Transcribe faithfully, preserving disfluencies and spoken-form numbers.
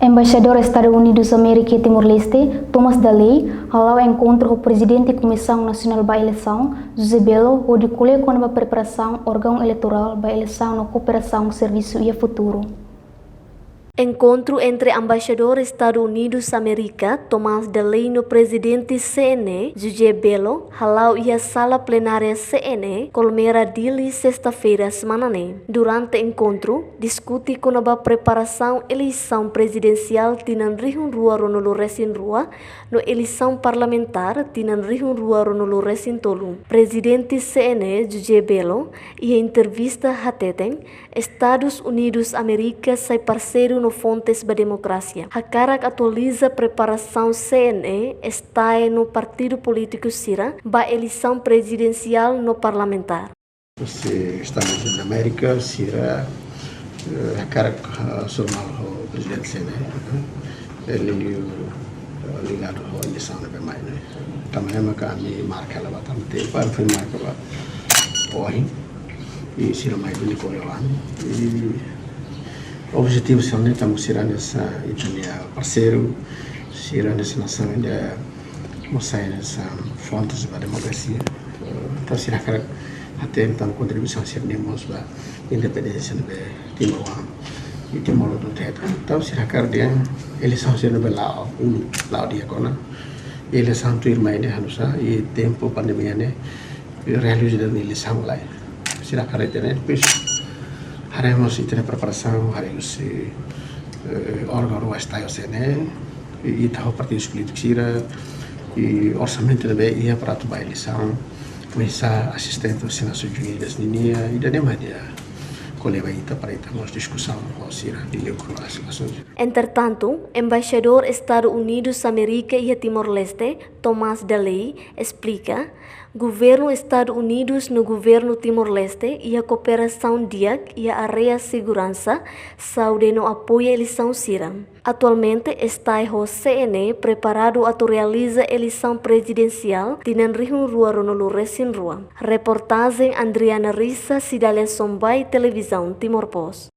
Embaixadór Estadus Unidus Amérika iha Timor-Leste, Thomas Daley, hala'o enkontru ho Prezidente Komisaun Nasionál ba Eleisaun, José Belo, hodi ko'alia kona-ba preparasaun órgaun eleitorál ba eleisaun no kooperasaun servisu iha futuru. Enkontru entre Embaixadór Estadus Unidus Amérika, Thomas Daley, no Prezidente C N E, José Belo, hala'o iha sala plenária C N E, Colmera, Dili, sesta-feira semana ne'e. Durante enkontru, diskute kona-ba preparasaun eleisaun prezidensiál tinan rihun rua ruanulu-resin-rua no eleisaun parlamentár tinan rihun rua ruanulu-resin-tolu. Prezidente C N E, José Belo, iha entrevista hateten, Estadus Unidus Amérika sai parseiru no fontes ba demokrasia. Hakarak atualiza preparasaun C N E, STAE no partidu polítiku sira ba eleisaun prezidensiál no parlamentár. Se Estadus Unidus Amérika sira, eh, hakarak, eh, hasoru malu ho Prezidente C N E, eh, liuliu, eh, ligadu ho eleisaun ne'ebé mai ne'e. Tanba ne'e mak ami marka hela ba tanba tempu, ami foin marka ba ohin, i sira mai duni ko'alia ho ami. I objetivu sira-ne'e tanba sira hanesan ita-nia parseiru, sira hanesan nasaun ida mós sai hanesan fontes ba demokrasia. Entaun sira hakarak hatene tanba kontribuisaun sira-nian mós ba independénsia ne'ebé Timor oan i Timor hotu hetan. Entaun sira hakarak dehan eleisaun sira ne'ebé la'o, um, la'o di'ak ona. Eleisaun tuirmai ne'e hanu'usá, i tempu pandemia ne'e, realiza de'it eleisaun lai. Sira hakarak hatene, depois haree mós ita-nia preparasaun, haree husi, eh, órgaun rua STAE ho C N E, i, i ita ho partidu polítiku sira, i orsamentu ne'ebé iha para atu ba eleisaun, oinsá asistente husi Nasoins Unidas ninia, ida-ne'e mak nia ko'alia ba ita para ita mós diskusaun ho sira, liuliu kona-ba situasaun sira. Entretantu, Embaixadór Estadus Unidus Amérika iha Timor-Leste, Thomas Daley, esplika, Governu Estadus Unidus no Governu Timor-Leste iha kooperasaun di'ak iha área seguransa, saúde no apoia eleisaun sira. Atualmente, STAE ho C N E preparadu atu realiza eleisaun prezidensiál tinan rihun rua ruanulu-resin-rua. Reportajen Andriana Rissa, Cidália Sombai, Televizaun Timor Post.